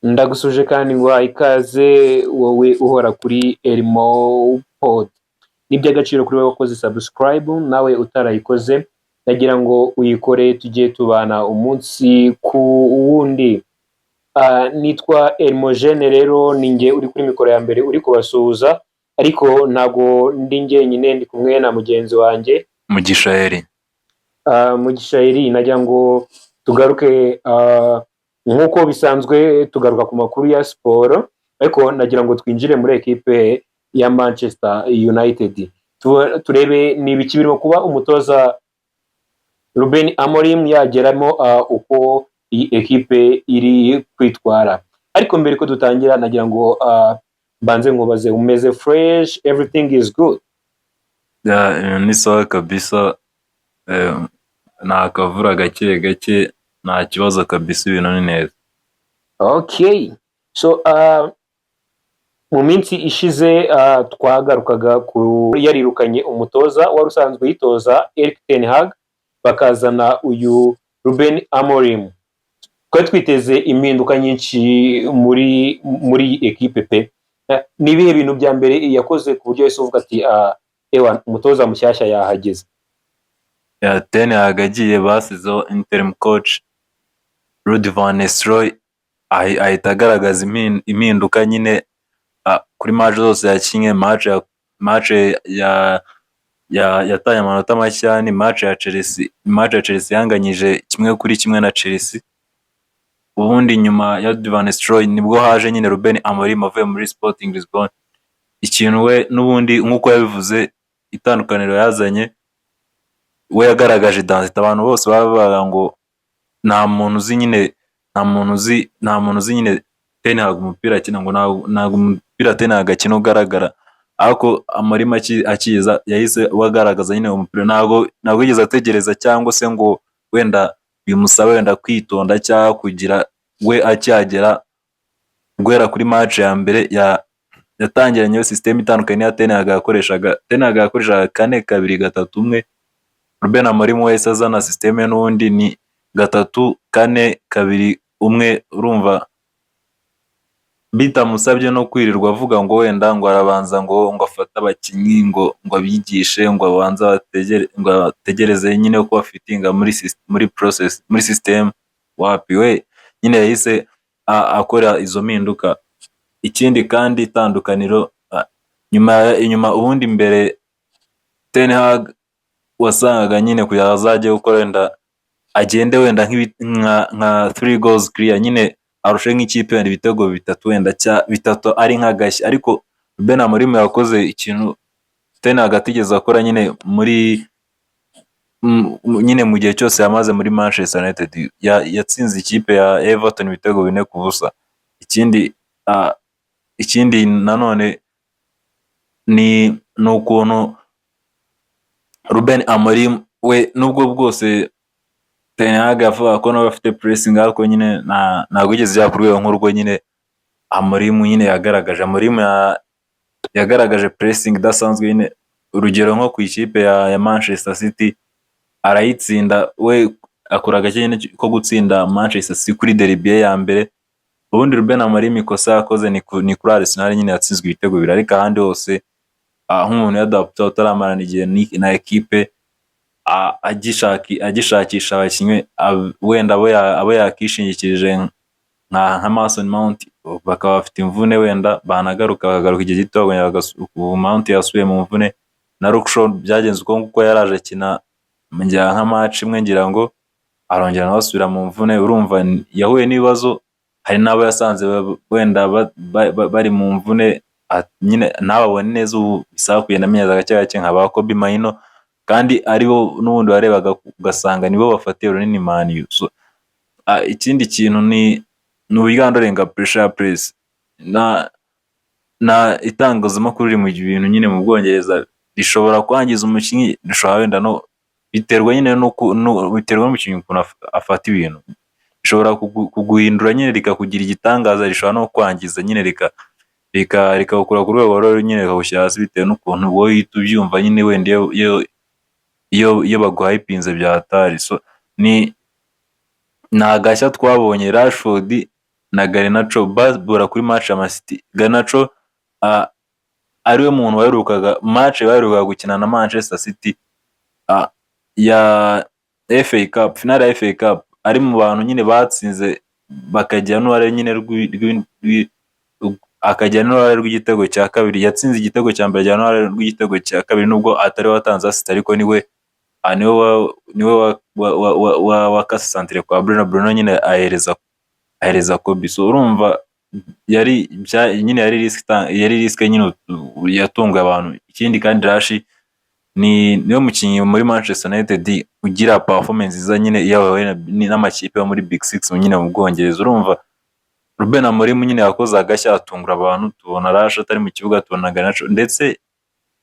Ndagusuje kandi nguhaye ikaze wowe uhora kuri Elmo Pod. Ni iby'agaciro kuri wowe wakoze subscribe, nawe utarayikoze ndagira ngo uyikore tujye tubana umunsi ku wundi. Nitwa Elmogene, rero ni njye uri kuri mikoro ya mbere uri kubasuhuza, ariko ntabwo ndi njyenyine, ndi kumwe na mugenzi wanjye Mugisha Eri. Mugisha Eri, nagira ngo tugaruke nk'uko bisanzwe tugaruka ku makuru ya siporo, ariko nagira ngo twinjire muri ekipe ya Manchester United, turebe ni ibiki birimo kuba umutoza Ruben Amorim yageramo, uko iyi ekipe iri kwitwara. Ariko mbere ko dutangira, nagira ngo mbanze nkubaze: umeze fresh, everything is good? Yeah, ibintu ni sawa kabisa, ni akavura gake gake, nta kibazo kabisa, ibintu ni neza. Okay, so mu minsi ishize twagarukaga ku yarirukanye umutoza wari usanzwe yitoza, Erik ten Hag, bakazana uyu Ruben Amorim. Twari twiteze impinduka nyinshi muri iyi ekipe pe. Ni ibihe bintu bya mbere yakoze ku buryo wese uvuga ati: "Ewa, umutoza mushyashya yahageze"? Yeah, Ten Hag agiye, basizeho interim coach Ruud van Nistelrooy, ahita agaragaza impinduka nyine kuri match zose yakinye. Match ya yataye amanota make ni match ya Chelsea. Match ya Chelsea yanganyije 1-1 na Chelsea. Ubundi nyuma ya Ruud van Nistelrooy nibwo haje nyine Ruben Amorim avuye muri Sporting Lisbon. Ikintu we n'ubundi nk'uko yabivuze, itandukaniro yazanye, we yagaragaje identité. Abantu bose baba bavuga ngo nta muntu uzi nyine, nta muntu uzi nyine Ten Hag umupira akina, ngo ntabwo umupira Ten Hag akina ugaragara. Ariko Amorim akiza yahise we agaragaza nyine umupira. Ntabwo yigeze ategereza cyangwa se ngo wenda bimusabe wenda kwitonda cyangwa kugira. We akihagera, guhera kuri match ya mbere, yatangiranye system itandukanye n'iya Ten Hag yakoreshaga. Ten Hag yakoreshaga 4-2-3-1. Ruben Amorim wese azana system ye n'ubundi ni 3-4-2-1. Urumva bitamusabye no kwirirwa avuga ngo wenda ngo arabanza ngo afate abakinnyi, ngo abigishe, ngo abanze abategere, ngo ategereze nyine ko bafitinga muri process, muri system. Wapi, we nyine yahise akora izo mpinduka. Ikindi kandi, itandukaniro nyuma inyuma, ubundi mbere Ten Hag wasangaga nyine kugira ngo azajye gukora wenda agende wenda nka three goals clear nyine, arushe nk'ikipe wenda ibitego bitatu, wenda cya bitatu ari nk'agashya. Ariko Ruben Amorim yakoze ikintu Ten Hag atigeze akora nyine muri nyine mu gihe cyose yamaze muri Manchester United. Yatsinze ikipe ya Everton ibitego 4-0. Ikindi nanone ni ukuntu Ruben Amorim we, nubwo bwose Ten Hag yavugaga ko nawe afite pressing, ariko nyine ntabwo yigeze igera ku rwego nk'urwo nyine Amorim nyine yagaragaje. Amorim yagaragaje pressing idasanzwe nyine, urugero nko ku ikipe ya Manchester City arayitsinda. We akora agake nyine ko gutsinda Manchester City kuri derby ye ya mbere. Ubundi Ruben Amorim ikosa yakoze ni kuri Arsenal nyine yatsinzwe ibitego bibiri, ariko ahandi hose nk'umuntu yadapta utaramarana igihe na ekipe, agishakisha abakinnyi, wenda abo yakishingikirije nka Mason Mount bakaba bafite imvune, wenda banagaruka bakagaruka igihe gito bakongera ubu Mount yasubiye mu mvune. Na Luke Shaw byagenze uko nguko, yaraje akina ngira nka match imwe ngira ngo, arongera nawe asubira mu mvune. Urumva yahuye n'ibibazo. Hari n'abo yasanze wenda bari mu mvune nyine ntababone neza. Ubu bisaba kugenda amenyereza gake gake nka ba Kobbie Mainoo, kandi aribo n'ubundi warebaga ugasanga nibo bafatiye runini Man U. So, ikindi kintu ni uburyo handlinga pressure ya press na itangazamakuru riri mu bintu nyine mu Bwongereza rishobora kwangiza umukinnyi, rishobora wenda no biterwa nyine nuko biterwa n'umukinnyi ukuntu afata ibintu. Rishobora kuguhindura nyine rikakugira igitangaza, rishobora no kwangiza nyine rikagukura ku rwego wari nyine rikagushyira hasi, bitewe n'ukuntu wowe uhita ubyumva nyine wenda iyo baguhypinze bya hatari. So ni agashya twabonye. Rashford na Garnacho babura kuri match ya Man City. Garnacho ariwe muntu waherukaga match baherukaga gukina na Manchester City ya FA Cup, finale ya FA Cup, ari mu bantu nyine batsinze, bakagira n'uruhare nyine akagira n'uruhare rw'igitego cya kabiri. Yatsinze igitego cya mbere, agira n'uruhare rw'igitego cya kabiri, nubwo atari we watanze assist, ariko niwe niwe niwe wakase centre kwa Bruno, Bruno nyine ahereza Kobbie. So urumva yari nyine yari risk nyine yatunguye abantu. Ikindi kandi, Rash ni niwe mukinnyi muri Manchester United ugira performance nziza nyine iyo ahuye n'amakipe yo muri Big Six nyine mu Bwongereza. Urumva Ruben Amorim nyine yakoze agashya, atungura abantu, tubona Rash atari mu kibuga, tubona Garnacho, ndetse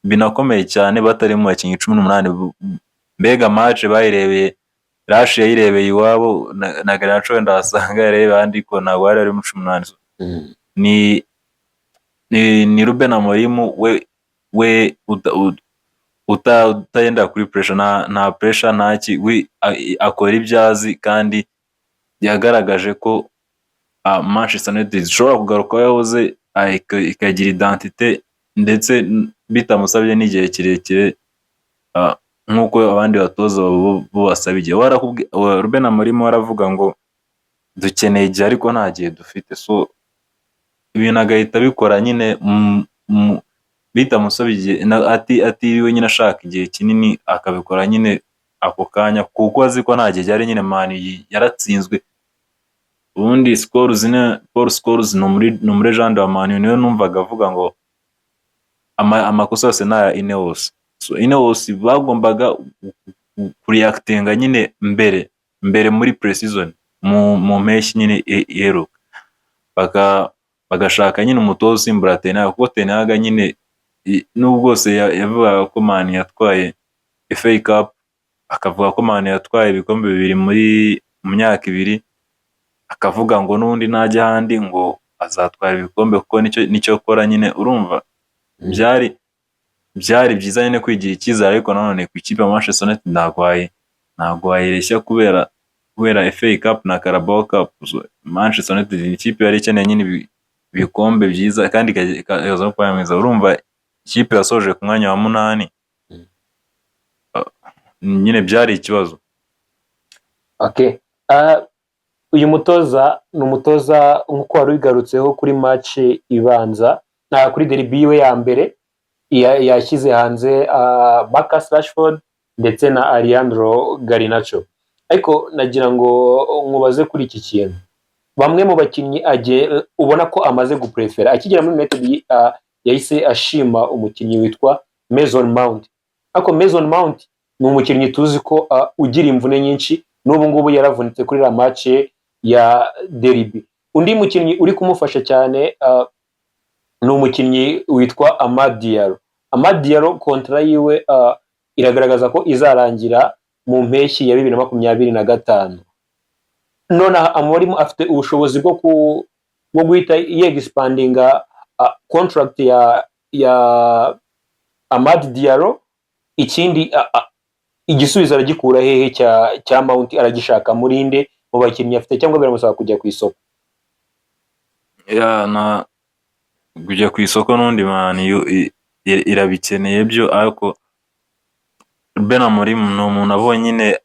binakomeye cyane, batari mu bakinnyi 18. Mbega match bayirebeye, Rash yayirebeye iwabo na Garnacho wenda wasanga yarebeye ahandi, ariko ntabwo bari bari muri 18. Ni Ruben Amorim we utagenda kuri pressure, nta pressure, nta ki, we akora ibyo azi, kandi yagaragaje ko Manchester United ishobora kugaruka aho yahoze, ikagira identité, ndetse bitamusabye n'igihe kirekire, nk'uko abandi batoza bo basaba igihe. Ruben Amorim we aravuga ngo dukeneye igihe, ariko nta gihe dufite. So ibintu agahita abikora nyine bitamusabye igihe, atiriwe nyine ashaka igihe kinini, akabikora nyine ako kanya kuko azi ko nta gihe gihari nyine. Man yaratsinzwe. Ubundi Scholes ni Paul Scholes ni umulegend wa Man U, niwe numvaga avuga ngo amakosa yose ni aya Ineos. So Ineos bagombaga kureactinga nyine mbere mbere muri pre-season, mu mpeshyi nyine iheruka, bagashaka nyine umutoza usimbura Ten Hag, kuko Ten Hag nyine nubwo bwose yavugaga ko Man yatwaye FA Cup, akavuga ko Man yatwaye ibikombe bibiri mu myaka 2, akavuga ngo n'ubundi najya ahandi ngo azatwara ibikombe kuko nicyo akora nyine. Urumva byari byiza nyine kwigira icyizere, ariko nanone ku ikipe ya Manchester United ntabwo wayireshya kubera FA Cup na Carabao Cup. So, Manchester United ni ikipe yari ikeneye nyine ibikombe byiza kandi ikaza no kuba mwiza. Urumva ikipe yasoje ku mwanya wa 8, nyine byari ikibazo. Okay. Uyu mutoza ni umutoza, nk'uko wari ubigarutseho kuri match ibanza na kuri derby yiwe ya mbere, yashyize hanze Marcus Rashford ndetse na Alejandro Garnacho. Ariko nagira ngo nkubaze kuri iki kintu: bamwe mu bakinnyi ubona ko amaze guprefera akigera muri United, yahise ashima umukinnyi witwa Mason Mount, ariko Mason Mount ni umukinnyi tuzi ko ugira imvune nyinshi, n'ubu ngubu yaravunitse kuri la match ya derby. Undi mukinnyi uri kumufasha cyane ni umukinnyi witwa Amad Diallo. Amad Diallo contrat yiwe iragaragaza ko izarangira mu mpeshyi ya 2025. Nonaha Amorim afite ubushobozi bwo guhita yexpandinga contract ya Amad Diallo? Ikindi, igisubizo aragikura hehe cya Mount? Aragishaka muri nde mu bakinnyi afite, cyangwa biramusaba kujya ku isoko? Ya, na kujya ku isoko n'ubundi Man U irabikeneye byo, ariko Ruben Amorim ni umuntu abonye nyine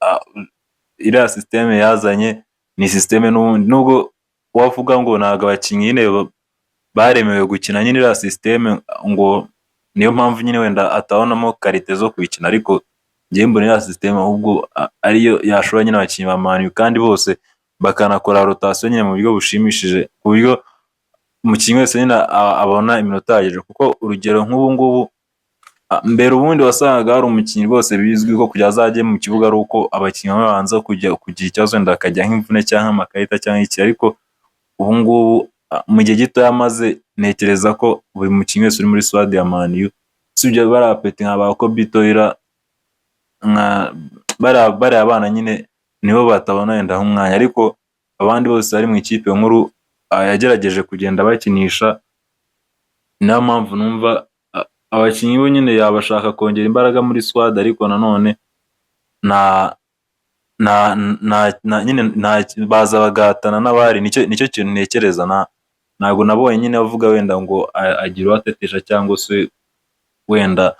iriya système yazanye ni système n'ubundi, nubwo wavuga ngo ntabwo abakinnyi nyine baremewe gukina nyine iriya système, ngo niyo mpamvu nyine wenda atabonamo qualité zo kuyikina, ariko njyewe mbona iriya système ahubwo ariyo yashora nyine abakinnyi ba Man U, kandi bose bakanakora rotation nyine mu buryo bushimishije, ku buryo umukinnyi wese nyine abona iminota ihagije. Kuko urugero nk'ubu ngubu, mbere ubundi wasangaga hari umukinnyi rwose bizwi ko kugira azajye mu kibuga ari uko abakinnyi bamwe babanza kujya kugira ikibazo, wenda akajya nk'imvune cyangwa amakarita cyangwa iki, ariko ubu ngubu mu gihe gito yamaze, ntekereza ko buri mukinnyi wese uri muri squad ya Man U, usibye bariya petit nka ba Kobbie Taylor, nka bariya bana nyine nibo batabona wenda nk'umwanya, ariko abandi bose bari mu ikipe nkuru yagerageje kugenda bakinisha. Niyo mpamvu numva abakinnyi bo nyine yabashaka kongera imbaraga muri squad, ariko nanone nta Na nyine nta baza bagahatana n'abari. Nicyo kintu ntekereza. Ntabwo nabonye nyine avuga wenda ngo agira uwo atetesha cyangwa se wenda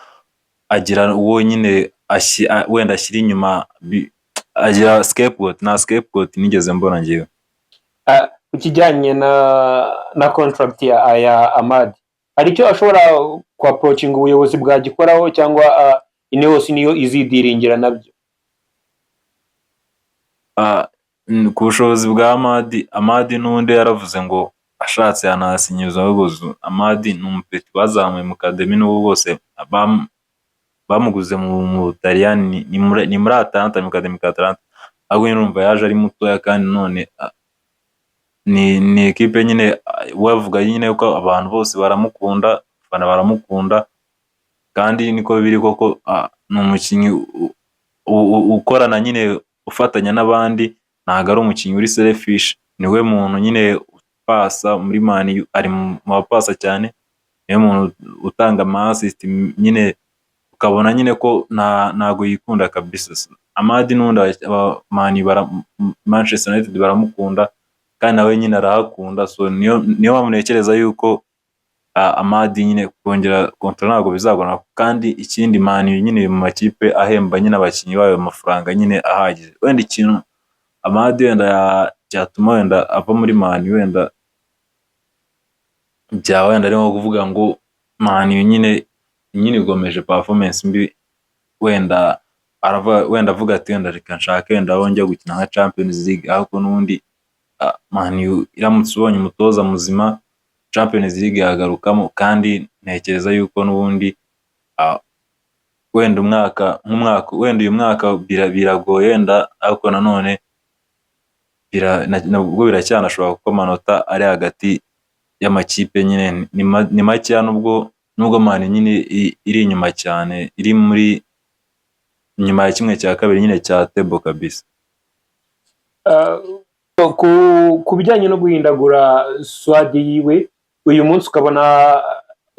agira uwo nyine wenda ashyira inyuma, agira scapegoat. Nta scapegoat nigeze mbona ngewe. Ku kijyanye na contract ya Amad, hari icyo ashobora ku approachinga ubuyobozi bwagikoraho, cyangwa INEOS niyo izidiringira nabyo? Ku bushobozi bwa Amad, Amad n'undi yaravuze ngo ashatse yanasinyiza. Ahubwo Amad ni umupeti bazamuye mu academy, n'ubu bose bamuguze mu Butaliyani, ni muri Atalanta, mu academy ka Atalanta. Ahubwo nyine urumva yaje ari mutoya, kandi none ni ekipe nyine we avuga nyine ko abantu bose baramukunda, abafana baramukunda, kandi niko biri koko. Ni umukinnyi ukorana nyine, ufatanya n'abandi, ntabwo ari umukinnyi uri selfish. Niwe muntu nyine upasa muri Man U, ari mu bapasa cyane, niwe muntu utanga ama assist nyine, ukabona nyine ko ntago yikunda kabisa. Amad n'ubundi aba Man U Manchester United baramukunda, kandi nawe nyine arahakunda. So niyo mpamvu ntekereza yuko Amad nyine kongera contrat ntabwo bizagorana. Kandi ikindi, Man U nyine iri mu makipe ahemba nyine abakinnyi bayo amafaranga nyine ahagije. Wenda ikintu Amad wenda cyatuma wenda ava muri Man U, wenda byaba wenda ari nko kuvuga ngo Man U nyine igomeje performance mbi, wenda aravuga, wenda avuga ati wenda reka nshake wenda aho njya gukina nka Champions League. Ariko n'ubundi Man U iramutse ubonye umutoza muzima, Champions League yagarukamo. Kandi ntekereza yuko n'ubundi wenda umwaka nk'umwaka, wenda uyu mwaka biragoye wenda, ariko nanone nabwo biracyanashoboka, kuko amanota ari hagati y'amakipe nyine ni makeya, nubwo Man U nyine iri inyuma cyane, iri muri inyuma ya 1/2 nyine cya table kabisa. Ku bijyanye no guhindagura squad yiwe, uyu munsi ukabona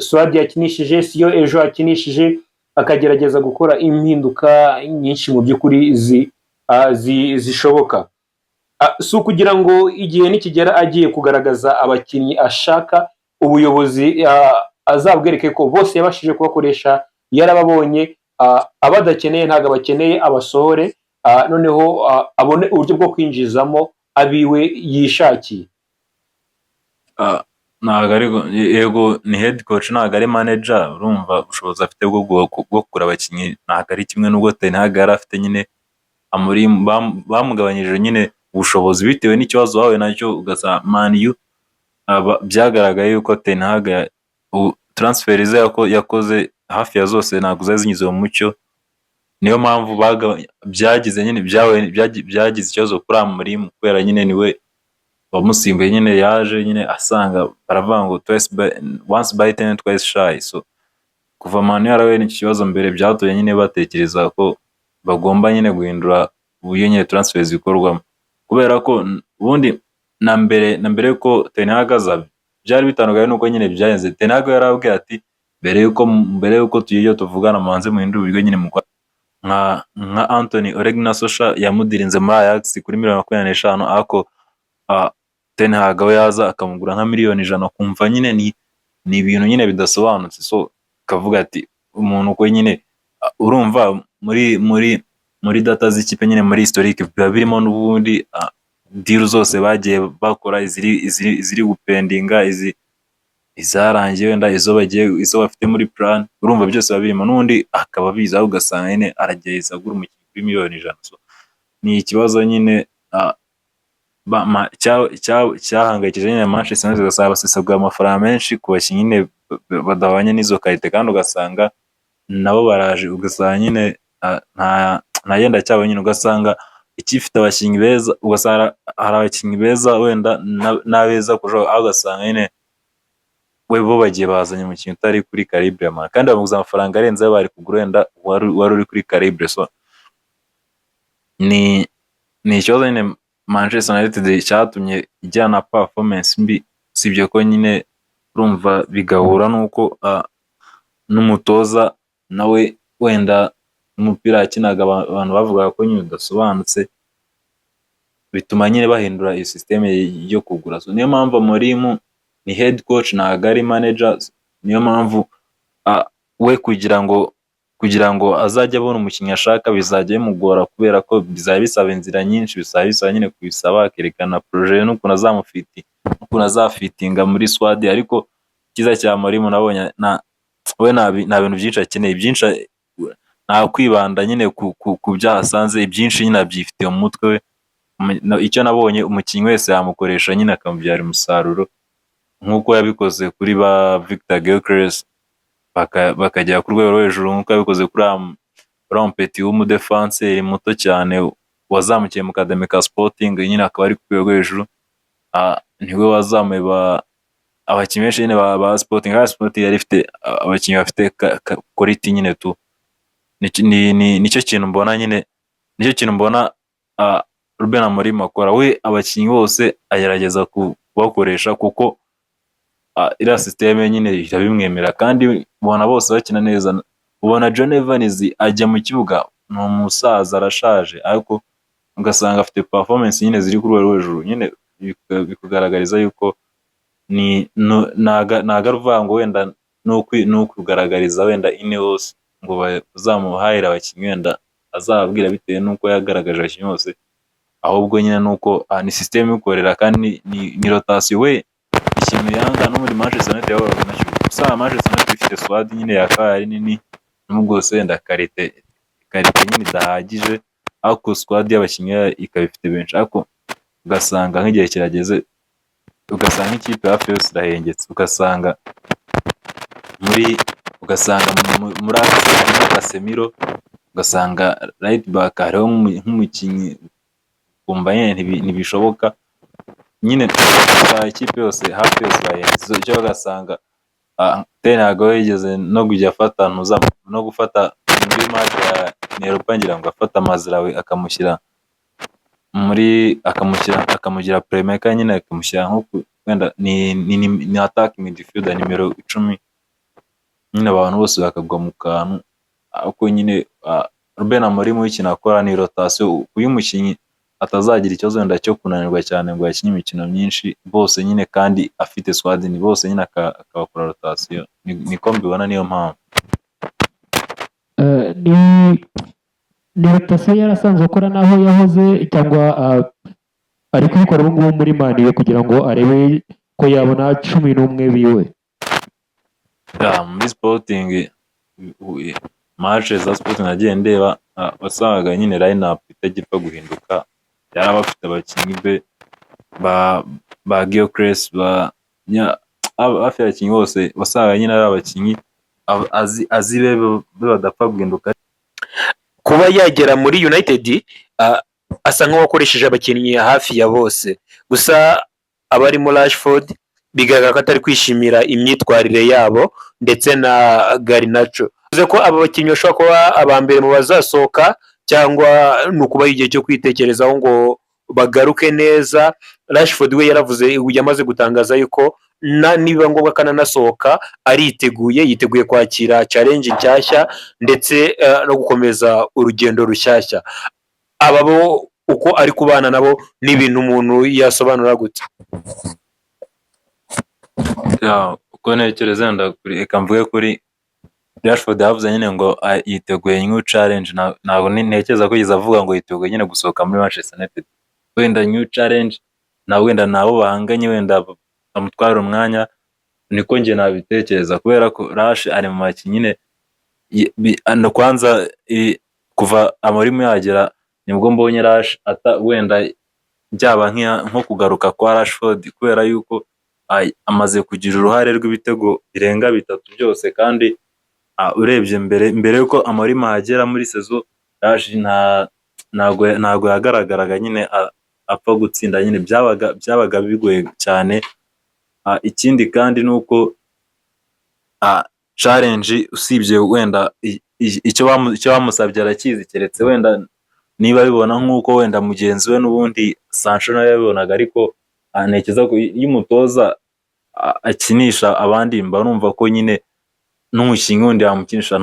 squad yakinishije siyo ejo yakinishije, akagerageza gukora impinduka nyinshi mu by'ukuri zishoboka. Si ukugira ngo igihe nikigera agiye kugaragaza abakinnyi ashaka, ubuyobozi azabwereke ko bose yabashije kubakoresha, yarababonye, abadakeneye ntabwo abakeneye abasohore, noneho abone uburyo bwo kwinjizamo abiwe yishakiye? Ntabwo ari, yego ni head coach, ntabwo ari manager. Urumva ubushobozi afite bwo kugura abakinnyi ntabwo ari kimwe n'ubwo Ten Hag yari afite nyine. Amorim bamugabanyije nyine ubushobozi bitewe n'ikibazo bahuye nacyo, ugasanga Man U byagaragaye yuko Ten Hag transfer ze yakoze hafi ya zose ntabwo zari zinyuze mu mucyo. Niyo mpamvu byagize nyine byagize ikibazo kuri Amorim, kubera nyine niwe wamusimbuye nyine, yaje nyine asanga baravuga ngo "Once bitten, twice shy." So kuva Man U yarahuye n'iki kibazo mbere, byatumye nyine batekereza ko bagomba nyine guhindura uburyo nyine transfer zikorwamo, kubera ko ubundi na mbere yuko Ten Hag aza byari bitandukanye n'uko nyine byagenze. Ten Hag yarababwiye ati mbere yuko tugira ibyo tuvugana, mubanze muhindure uburyo nyine mukora. Nka Antony, Ole Gunnar Solskjaer yamudirinze muri Ajax kuri miliyoni 25, ariko Ten Hag we yaza akamugura nka miliyoni 100, ukumva nyine ni ibintu nyine bidasobanutse. So kavuga ati umuntu uko nyine urumva muri data z'ikipe nyine, muri historique biba birimo n'ubundi deal zose bagiye bakora, iziri gupendinga, izi izarangiye, wenda izo bagiye, izo bafite muri plan, urumva byose biba birimo, n'ubundi akaba abizi, ahubwo ugasanga nyine aragerageza agura umukinnyi kuri miliyoni 100. So ni ikibazo nyine cyahangayikishije nyine Manchester United, ugasanga basesaguye amafaranga menshi ku bakinnyi nyine badahwanye n'izo qualité, kandi ugasanga nabo baraje, ugasanga nyine nta yenda cyabo nyine, ugasanga ikipe ifite abakinnyi beza, ugasanga hari abakinnyi beza wenda n'abeza kurushaho, aho ugasanga nyine we bo bagiye bazanye umukinnyi utari kuri calibre ya Man, kandi bamuguze amafaranga arenze ayo bari kugura wenda wari uri kuri calibre. So ni ikibazo nyine Manchester United cyatumye ijyana performance mbi, usibye ko nyine urumva bigahura n'uko n'umutoza nawe wenda n'umupira yakinaga abantu bavugaga ko nyine udasobanutse. Bituma nyine bahindura iyo système yo kugura. So, niyo mpamvu Amorim ni head coach, ntabwo ari manager. Niyo mpamvu we kugira ngo azajye abona umukinnyi ashaka bizajya bimugora, kubera ko bizaba bisaba inzira nyinshi, bizaba bisaba nyine kubisaba, akerekana projet n'ukuntu azamufiti, n'ukuntu azafitinga muri squad. Ariko icyiza cya Amorim nabonye we nta bintu byinshi akeneye, byinshi nta kwibanda nyine ku byo ahasanze, ibyinshi nyine abyifitiye mu mutwe we. Icyo nabonye, umukinnyi wese yamukoresha nyine akamubyara umusaruro, nk'uko yabikoze kuri ba Victor Gyökeres bakagera ku rwego rwo hejuru, nk'uko yabikoze kuri uriya mupeti w'umudefanseri muto cyane wazamukiye mu academy ka Sporting, nyine akaba ari ku rwego rwo hejuru. Niwe wazamuye abakinnyi benshi nyine ba Sporting, kandi Sporting yari ifite abakinnyi bafite quality nyine tu. Nicyo kintu mbona nyine, nicyo kintu mbona Ruben Amorim akora. We abakinnyi bose agerageza kubakoresha, kuko iriya système nyine irabimwemera, kandi ubona bose bakina neza. Ubona John Evans ajya mu kibuga, ni umusaza, arashaje, ariko ugasanga afite performance nyine ziri ku rwego rwo hejuru nyine, bikugaragariza yuko ni ntago ari ukuvuga ngo wenda ni ukugaragariza wenda Ineos ngo bazamuhahire abakinnyi, wenda azababwira bitewe n'uko yagaragaje abakinnyi bose, ahubwo nyine ni uko ni système imukorera, kandi ni rotation. We ikintu yanga, no muri Manchester United yahoraga nacyo, usanga Manchester United ifite squad nyine yakabaye ari nini, nubwo bwose wenda qualité nyine idahagije, ariko squad y'abakinnyi ikaba ifite benshi, ariko ugasanga nk'igihe kirageze ugasanga nk'ikipe hafi yose irahengetse, ugasanga muri harimo Casemiro, ugasanga right back hariho nk'umukinnyi, ukumva nyine ntibishoboka nyine, usanga ikipe yose hafi yose irahengetse, cyangwa ugasanga Ten Hag yigeze no kujya afata no gufata muri match ya Europa, ngira ngo afata Mazraoui akamushyira muri akamushyira akamugira playmaker nyine, akamushyira nko wenda ni attack midfielder nimero 10 nyine, abantu bose bakagwa mu kantu. Ariko nyine Ruben Amorim we ikintu akora ni rotation, uyu mukinnyi atazagira ikibazo wenda cyo kunanirwa cyane ngo yakinye imikino myinshi bose nyine, kandi afite squad ni bose nyine, akabakora rotation. Niko mbibona, niyo mpamvu. Ni rotation yarasanzwe akora n'aho yahoze, cyangwa ari kubikora ubu ngubu muri Man U kugira ngo arebe ko yabona 11 biwe? Ya, muri Sporting, match za Sporting nagiye ndeba, wasangaga nyine line up itajya ipfa guhinduka, yari abafite abakinnyi be ba Gyökeres, ba hafi y'abakinnyi bose wasangaga nyine ari abakinnyi azi be badapfa guhinduka. Kuba yagera muri United, asa nk'uwakoresheje abakinnyi hafi ya bose, gusa abarimo Rashford bigaragara ko atari kwishimira imyitwarire yabo, ndetse na Garnacho. Bivuze ko aba bakinnyi bashobora kuba aba mbere mu bazasohoka, cyangwa ni ukubaha igihe cyo kwitekerezaho ngo bagaruke neza? Rashford we yaravuze, yamaze gutangaza yuko nibiba ngombwa akananasohoka ariteguye, yiteguye kwakira challenge nshyashya ndetse no gukomeza urugendo rushyashya. Aba bo uko ari kubana nabo ni ibintu umuntu yasobanura gute? Ya, uko ntekereza, wenda reka mvuge kuri Rashford. Yavuze nyine ngo yiteguye new challenge. Ntabwo ntekereza ko yigeze avuga ngo yiteguye nyine gusohoka muri Manchester United. Wenda new challenge na wenda nabo bahanganye, wenda bamutwara umwanya, niko njye nabitekereza, kubera ko Rash ari mu bakinnyi nyine ano kwanza kuva Amorim yagera nibwo mbonye Rash wenda byaba nko kugaruka kwa Rashford, kubera yuko amaze kugira uruhare rw'ibitego birenga bitatu byose. Kandi urebye mbere yuko Amorim ahagera muri saison, Rash ntago yagaragaraga nyine apfa gutsinda nyine, byabaga bigoye cyane. Ikindi kandi ni uko challenge, usibye wenda icyo bamusabye arakizi, keretse wenda niba abibona nk'uko wenda mugenzi we n'ubundi Sancho nawe yabibonaga. Ariko ntekereza ko iyo umutoza akinisha abandi, mba numva ko nyine n'umukinnyi wundi yamukinisha,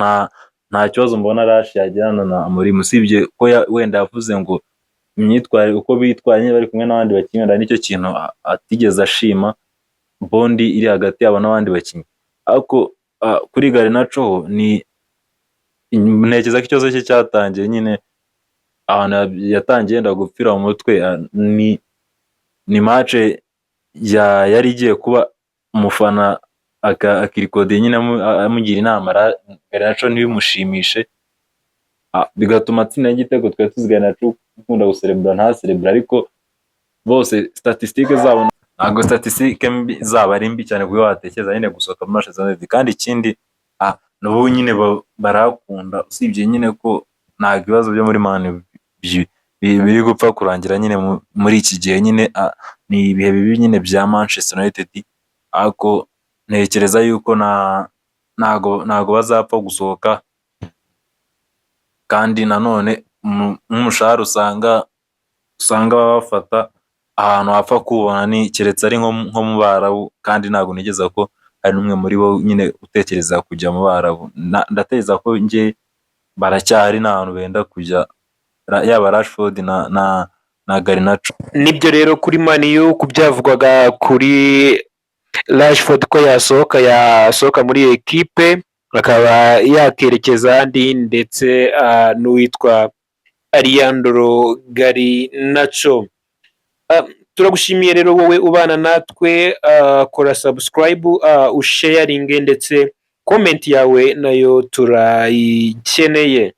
nta kibazo mbona Rash yagirana na Amorim, usibye ko wenda yavuze ngo Imyitwarire, uko bitwaye nyine bari kumwe n'abandi bakinnyi, wenda nicyo kintu atigeze ashima, bond iri hagati yabo n'abandi bakinnyi. Ariko kuri Garnacho ho ni ntekereza ko ikibazo cye cyatangiye nyine ahantu yatangiye yenda gupfira mu mutwe. Ni match yari igiye kuba, umufana akirikodeye nyine amugira inama, Garnacho ntibimushimishe, bigatuma atsinda igitego. Twari tuzi Garnacho ukunda guserebura, ntaserebura. Ariko bose statistique zabo, ntabwo statistique mbi zabo ari mbi cyane ku buryo watekereza nyine gusohoka muri Manchester United. Kandi ikindi, n'ubu nyine barahakunda, usibye nyine ko ntabwo ibibazo byo muri Man biri gupfa kurangira nyine muri iki gihe. Nyine ni ibihe bibi nyine bya Manchester United, ariko ntekereza yuko ntago bazapfa gusohoka. Kandi nanone nk'umushahara usanga baba bafata, ahantu wapfa kuwubona ni keretse ari nko mu Barabu, kandi ntabwo ntekereza ko hari n'umwe muri bo nyine utekereza kujya mu Barabu. Ndatekereza ko njye baracyahari, nta hantu benda kujya, yaba Rashford na Garnacho. Nibyo rero, kuri Man U, ku byavugwaga kuri Rashford ko yasohoka muri ekipe akaba yakerekeza ahandi, ndetse n'uwitwa Alejandro Garnacho. Turagushimiye rero wowe ubana natwe. Kora subscribe, usharinge, ndetse comment yawe nayo turayikeneye.